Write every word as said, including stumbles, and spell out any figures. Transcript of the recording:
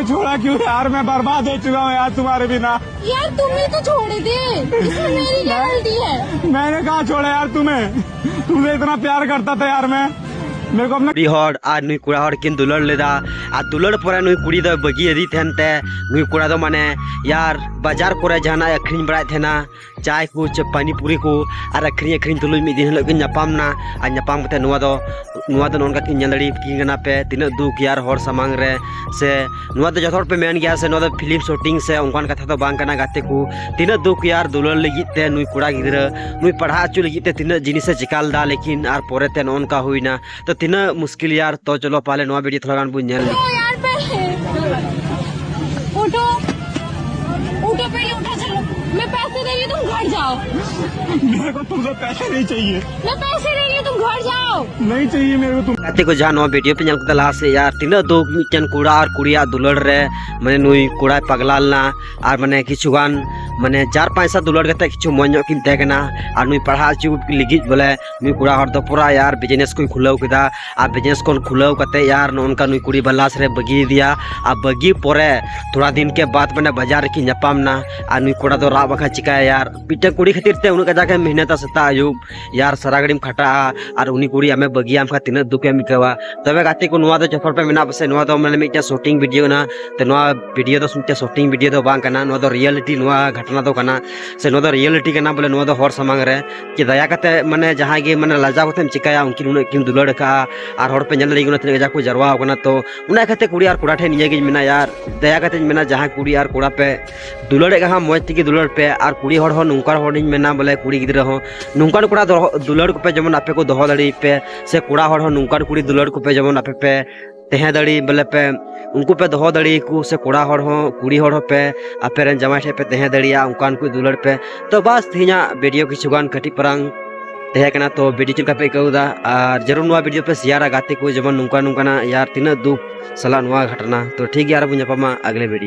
छोड़ा क्यों यार, मैं बर्बाद हो चुका हूँ यार तुम्हारे बिना। यार तुमने तो छोड़ ही दी, इसमें मेरी क्या गलती है? मैंने कहाँ छोड़ा यार तुम्हें, तुमसे इतना प्यार करता था यार मैं। मेरे को अपना ᱠᱩᱲᱤ ᱦᱚᱲ ᱟᱨ ᱱᱩᱭ ᱠᱚᱲᱟ ᱦᱚᱲ ᱠᱤᱱ ᱫᱩᱞᱟᱹᱲ ᱞᱮᱫᱟ᱾ ᱟᱨ ᱫᱩᱞᱟᱹᱲ ᱯᱚᱨᱮ ᱱᱩᱭ ᱠᱩᱲᱤ ᱫᱚᱭ ᱵᱟᱹᱜᱤ ᱟᱹᱫᱤ ᱛᱟᱦᱮᱱ ᱛᱮ, ᱱᱩᱭ ᱠᱚᱲᱟ ᱫᱚ ᱢᱟᱱᱮ ᱭᱟᱨ ᱵᱟᱡᱟᱨ ᱠᱚᱨᱮ ᱡᱟᱦᱟᱱᱟᱜ ᱮ ᱟᱹᱠᱷᱨᱤᱧ ᱵᱟᱲᱟᱭᱮᱫ ᱛᱟᱦᱮᱱᱟ, ᱪᱟᱭ ᱠᱚ ᱪᱮ ᱯᱟᱱᱤ ᱯᱩᱨᱤ ᱠᱚ ᱟᱨ ᱟᱹᱠᱷᱨᱤᱧ ᱟᱹᱠᱷᱨᱤᱧ ᱛᱩᱞᱩᱡ ᱢᱤᱫ ᱫᱤᱱ ᱦᱤᱞᱳᱜ ᱠᱤᱱ ᱧᱟᱯᱟᱢ ᱱᱟ᱾ ᱟᱨ ᱧᱟᱯᱟᱢ ᱠᱟᱛᱮ ᱱᱚᱣᱟ ᱫᱚ ᱱᱚᱣᱟ ᱫᱚ ᱱᱚᱜᱼᱚ ᱱᱚᱝᱠᱟ ᱠᱤᱱ ᱧᱮᱞ ᱫᱟᱲᱮᱭᱟᱠᱤᱱ ᱠᱟᱱᱟ ᱯᱮ, ᱛᱤᱱᱟᱹᱜ ᱫᱩᱠ ᱭᱟᱨ ᱦᱚᱲ ᱥᱟᱢᱟᱝ ᱨᱮ᱾ ᱥᱮ ᱱᱚᱣᱟ ᱫᱚ ᱡᱚᱛᱚ ᱦᱚᱲ ᱯᱮ ᱢᱮᱱ ᱜᱮᱭᱟ ᱥᱮ ᱱᱚᱣᱟ ᱫᱚ ᱯᱷᱤᱞᱢ ᱥᱩᱴᱤᱝ ᱥᱮ ᱚᱱᱠᱟᱱ ᱠᱟᱛᱷᱟ ᱫᱚ ᱵᱟᱝ ᱠᱟᱱᱟ ᱜᱟᱛᱮ ᱠᱚ᱾ ᱛᱤᱱᱟᱹᱜ ᱫᱩᱠ ᱭᱟᱨ ᱫᱩᱞᱟᱹᱲ ᱞᱟᱹᱜᱤᱫ ᱛᱮ ᱱᱩᱭ ᱠᱚᱲᱟ ᱜᱤᱫᱽᱨᱟᱹ ᱱᱩᱭ ᱯᱟᱲᱦᱟᱣ ᱦᱚᱪᱚ ᱞᱟᱹᱜᱤᱫ ᱛᱮ ᱛᱤᱱᱟᱹᱜ ᱡᱤᱱᱤᱥᱮ ᱪᱤᱠᱟ ᱞᱮᱫᱟ, ᱞᱮᱠᱤᱱ ᱟᱨ ᱯᱚᱨᱮ ᱛᱮ ᱱᱚᱜᱼᱚ ᱱᱚᱝᱠᱟ ᱦᱩᱭᱱᱟ᱾ ᱛᱚ ᱛᱤᱱᱟᱹᱜ ᱢᱩᱥᱠᱤᱞ ᱭᱟᱨ᱾ ᱛᱚ ᱪᱚᱞᱚ ᱯᱟᱦᱞᱮ ᱱᱚᱣᱟ ᱵᱷᱤᱰᱤᱭᱳ ᱛᱷᱚᱲᱟ ᱜᱟᱱ ᱵᱚᱱ ᱧᱮᱞ ᱞᱮᱜᱮ᱾ तो यार पहले उठो, उठो पहले उठो, चलो। मैं पैसे दे रही हूँ, तुम घर जाओ। मेरे को तुमसे पैसे नहीं चाहिए। मैं पैसे दे रही हूँ, तुम घर जाओ। नहीं चाहिए मेरे को तुम। ᱜᱟᱛᱮ ᱠᱚ ᱡᱟᱦᱟᱸ ᱱᱚᱣᱟ ᱵᱷᱤᱰᱤᱭᱳ ᱯᱮ ᱧᱮᱞ ᱠᱮᱫᱟ ᱞᱟᱦᱟ ᱥᱮᱫ ᱭᱟᱨ, ᱛᱤᱱᱟᱹᱜ ᱫᱩᱠ ᱢᱤᱫᱴᱮᱱ ᱠᱚᱲᱟ ᱟᱨ ᱠᱩᱲᱤᱭᱟᱜ ᱫᱩᱞᱟᱹᱲ ᱨᱮ, ᱢᱟᱱᱮ ᱱᱩᱭ ᱠᱚᱲᱟᱭ ᱯᱟᱜᱽᱞᱟ ᱞᱮᱱᱟ᱾ ᱟᱨ ᱢᱟᱱᱮ ᱠᱤᱪᱷᱩ ᱜᱟᱱ ᱢᱟᱱᱮ ᱪᱟᱨ ᱯᱟᱸᱪ ᱥᱟᱞ ᱫᱩᱞᱟᱹᱲ ᱠᱟᱛᱮ ᱠᱤᱪᱷᱩ ᱢᱚᱡᱽ ᱧᱚᱜ ᱠᱤᱱ ᱛᱟᱦᱮᱸ ᱠᱟᱱᱟ᱾ ᱟᱨ ᱱᱩᱭ ᱯᱟᱲᱦᱟᱣ ᱦᱚᱪᱚ ᱞᱟᱹᱜᱤᱫ ᱵᱚᱞᱮ ᱱᱩᱭ ᱠᱚᱲᱟ ᱦᱚᱲ ᱫᱚ ᱯᱩᱨᱟ ᱭᱟᱨ ᱵᱤᱡᱽᱱᱮᱥ ᱠᱚᱭ ᱠᱷᱩᱞᱟᱹᱣ ᱠᱮᱫᱟ᱾ ᱟᱨ ᱵᱤᱡᱽᱱᱮᱥ ᱠᱷᱚᱱ ᱠᱷᱩᱞᱟᱹᱣ ᱠᱟᱛᱮ ᱭᱟᱨ ᱱᱚᱜᱼᱚ ᱱᱚᱝᱠᱟ ᱱᱩᱭ ᱠᱩᱲᱤ ᱵᱟᱞᱟᱥ ᱨᱮ ᱵᱟᱹᱜᱤᱭᱟᱫᱮᱭᱟ᱾ ᱟᱨ ᱵᱟᱹᱜᱤ ᱯᱚᱨᱮ ᱛᱷᱚᱲᱟ ᱫᱤᱱ ᱠᱮ ᱵᱟᱫ ᱢᱟᱱᱮ ᱵᱟᱡᱟᱨ ᱨᱮᱠᱤᱱ ᱧᱟᱯᱟᱢ ᱱᱟ᱾ ᱟᱨ ᱱᱩᱭ ᱠᱚᱲᱟ ᱫᱚ ᱨᱟᱜ ᱵᱟᱠᱷᱟᱡ ᱪᱤᱠᱟᱭᱟ ᱭᱟᱨ? ᱢᱤᱫᱴᱮᱱ ᱠᱩᱲᱤ ᱠᱷᱟᱹᱛᱤᱨ ᱛᱮ ᱩᱱᱟᱹᱜ ᱠᱟᱡᱟᱠ ᱮᱢ ᱢᱮᱦᱱᱚᱛᱟ ᱥᱮᱛᱟᱜ ᱟᱹᱭᱩᱵ ᱭᱟᱨ, ᱥᱟᱨᱟ ᱜᱷᱟᱹᱲᱤᱢ ᱠᱷᱟᱴᱟᱜᱼᱟ ᱟᱨ ᱩᱱᱤ ᱠᱩᱲᱤ ᱟᱢᱮ ᱵᱟᱹᱜᱤᱭᱟᱢ ᱠᱷᱟᱱ ᱛᱤᱱᱟᱹᱜ ᱫᱩᱠ ᱮᱢ ᱟᱹᱭᱠᱟᱹᱣᱟ? ᱛᱚᱵᱮ ᱜᱟᱛᱮ ᱠᱚ, ᱱᱚᱣᱟ ᱫᱚ ᱡᱚᱛᱚ ᱦᱚᱲ ᱯᱮ ᱢᱮᱱᱟ ᱯᱟᱥᱮ ᱱᱚᱣᱟ ᱫᱚ ᱢᱟᱱᱮ ᱢᱤᱫᱴᱮᱱ ᱥᱩᱴᱤᱝ ᱵᱷᱤᱰᱤᱭᱳ ᱠᱟᱱᱟ᱾ ᱛᱚ ᱱᱚᱣᱟ ᱵᱷᱤᱰᱤᱭᱳ ᱫᱚ ᱢᱤᱫᱴᱮᱱ ᱥᱩᱴᱤᱝ ᱵᱷᱤᱰᱤᱭᱳ ᱫᱚ ᱵᱟᱝ ᱠᱟᱱᱟ, ᱱᱚᱣᱟ ᱫᱚ ᱨᱤᱭᱮᱞᱤᱴᱤ, ᱱᱚᱣᱟ ᱜᱷᱚᱴᱚᱱᱟ ᱫᱚ ᱠᱟᱱᱟ᱾ ᱥᱮ ᱱᱚᱣᱟ ᱫᱚ ᱨᱤᱭᱮᱞᱤᱴᱤ ᱠᱟᱱᱟ ᱵᱚᱞᱮ, ᱱᱚᱣᱟ ᱫᱚ ᱦᱚᱲ ᱥᱟᱢᱟᱝ ᱨᱮ ᱪᱮ ᱫᱟᱭᱟ ᱠᱟᱛᱮ ᱢᱟᱱᱮ ᱡᱟᱦᱟᱸᱭ ᱜᱮ ᱢᱟᱱᱮ ᱞᱟᱡᱟᱣ ᱠᱟᱛᱮᱢ ᱪᱤᱠᱟᱹᱭᱟ, ᱩᱱᱠᱤᱱ ᱩᱱᱟᱹᱜ ᱠᱤᱱ ᱫᱩᱞᱟᱹᱲ ᱟᱠᱟᱫᱼᱟ ᱟᱨ ᱦᱚᱲ ᱯᱮ ᱧᱮᱞ ᱫᱟᱲᱮᱭᱟᱠᱚ ᱠᱟᱱᱟ ᱛᱤᱱᱟᱹᱜ ᱠᱟᱡᱟᱠ ᱠᱚ ᱡᱟᱨᱣᱟ ᱟᱠᱟᱱᱟ᱾ ᱛᱚ ᱚᱱᱟ ᱤᱠᱷᱟᱹᱛᱮ ᱠᱩᱲᱤ ᱟᱨ ᱠᱚᱲᱟ ᱴᱷᱮᱱ ᱱᱤᱭᱟᱹ ᱜᱤᱧ ᱢᱮᱱᱟ ᱭᱟᱨ, ᱫᱟᱭᱟ ᱠᱟᱛᱮᱧ ᱢᱮᱱᱟ ᱡᱟᱦᱟᱸᱭ ᱠᱩᱲᱤ ᱟᱨ ᱠᱚᱲᱟ ᱯᱮ ᱫᱩᱞᱟᱹᱲᱮᱫ ᱠᱟᱱ ᱠᱷᱟᱱ ᱢᱚᱡᱽ ᱛᱮᱜᱮ ᱫᱩᱞᱟᱹᱲ ᱯᱮ, ᱟᱨ ᱠᱩᱲᱤ ᱦᱚᱲ ᱦᱚᱸ ᱱᱚᱝᱠᱟᱱ ᱦᱚᱲᱤᱧ ᱢᱮᱱᱟ ᱵᱚᱞᱮ ᱠᱩᱲᱤ ᱜᱤᱫᱽᱨᱟᱹ ᱦᱚᱸ ᱱᱚᱝᱠᱟᱱ ᱠᱚᱲᱟ ᱫᱚ ᱫᱩᱞᱟᱹᱲ ᱠᱚᱯᱮ ᱡᱮᱢᱚᱱ ᱟᱯᱮ ᱠᱚ ᱫᱚᱦᱚ ᱫᱟᱲᱮᱭᱟᱯᱮ, ᱥᱮ ᱠᱚᱲᱟ ᱦᱚᱲ ᱦᱚᱸ ᱱᱚᱝᱠᱟᱱ ᱠᱩᱲᱤ ᱫᱩᱞᱟᱹᱲ ᱠᱚᱯᱮ ᱡᱮᱢᱚᱱ ᱟᱯᱮ ᱯᱮ ᱛᱟᱦᱮᱸ ᱫᱟᱲᱮ ᱵᱚᱞᱮ ᱯᱮ ᱩᱱᱠᱩ ᱯᱮ ᱫᱚᱦᱚ ᱫᱟᱲᱮᱭᱟᱠᱚ, ᱥᱮ ᱠᱚᱲᱟ ᱦᱚᱲ ᱦᱚᱸ ᱠᱩᱲᱤ ᱦᱚᱲ ᱦᱚᱸᱯᱮ ᱟᱯᱮ ᱨᱮᱱ ᱡᱟᱶᱟᱭ ᱴᱷᱮᱱ ᱯᱮ ᱛᱟᱦᱮᱸ ᱫᱟᱲᱮᱭᱟᱜᱼᱟ, ᱚᱱᱠᱟᱱ ᱠᱚ ᱫᱩᱞᱟᱹᱲ ᱯᱮ᱾ ᱛᱚ ᱵᱟᱥ ᱛᱮᱦᱮᱧᱟᱜ ᱵᱷᱤᱰᱤᱭᱳ ᱠᱤᱪᱷᱩ ᱜᱟᱱ ᱠᱟᱹᱴᱤᱡ ᱯᱟᱨᱟᱝ ᱛᱟᱦᱮᱸ ᱠᱟᱱᱟ᱾ ᱛᱚ ᱵᱷᱤᱰᱤᱭᱳ ᱪᱮᱫ ᱞᱮᱠᱟ ᱯᱮ ᱟᱹᱭᱠᱟᱹᱣ ᱮᱫᱟ? ᱟᱨ ᱡᱟᱹᱨᱩᱲ ᱱᱚᱣᱟ ᱵᱷᱤᱰᱤᱭᱳ ᱯᱮ ᱥᱮᱭᱟᱨᱟ ᱜᱟᱛᱮ ᱠᱚ, ᱡᱮᱢᱚᱱ ᱱᱚᱝᱠᱟ ᱱᱚᱝᱠᱟᱱᱟᱜ ᱭᱟᱨ ᱛᱤᱱᱟᱹᱜ ᱫᱩᱠ ᱥᱟᱞᱟᱜ ᱱᱚᱣᱟ ᱜᱷᱚᱴᱚᱱᱟ᱾ ᱛᱚ ᱴᱷᱤᱠ ᱜᱮᱭᱟ, ᱟᱨ ᱵᱚᱱ ᱧᱟᱯᱟᱢᱟ ᱟᱜᱽᱞᱮ ᱵᱷᱤᱰᱤᱭᱳ᱾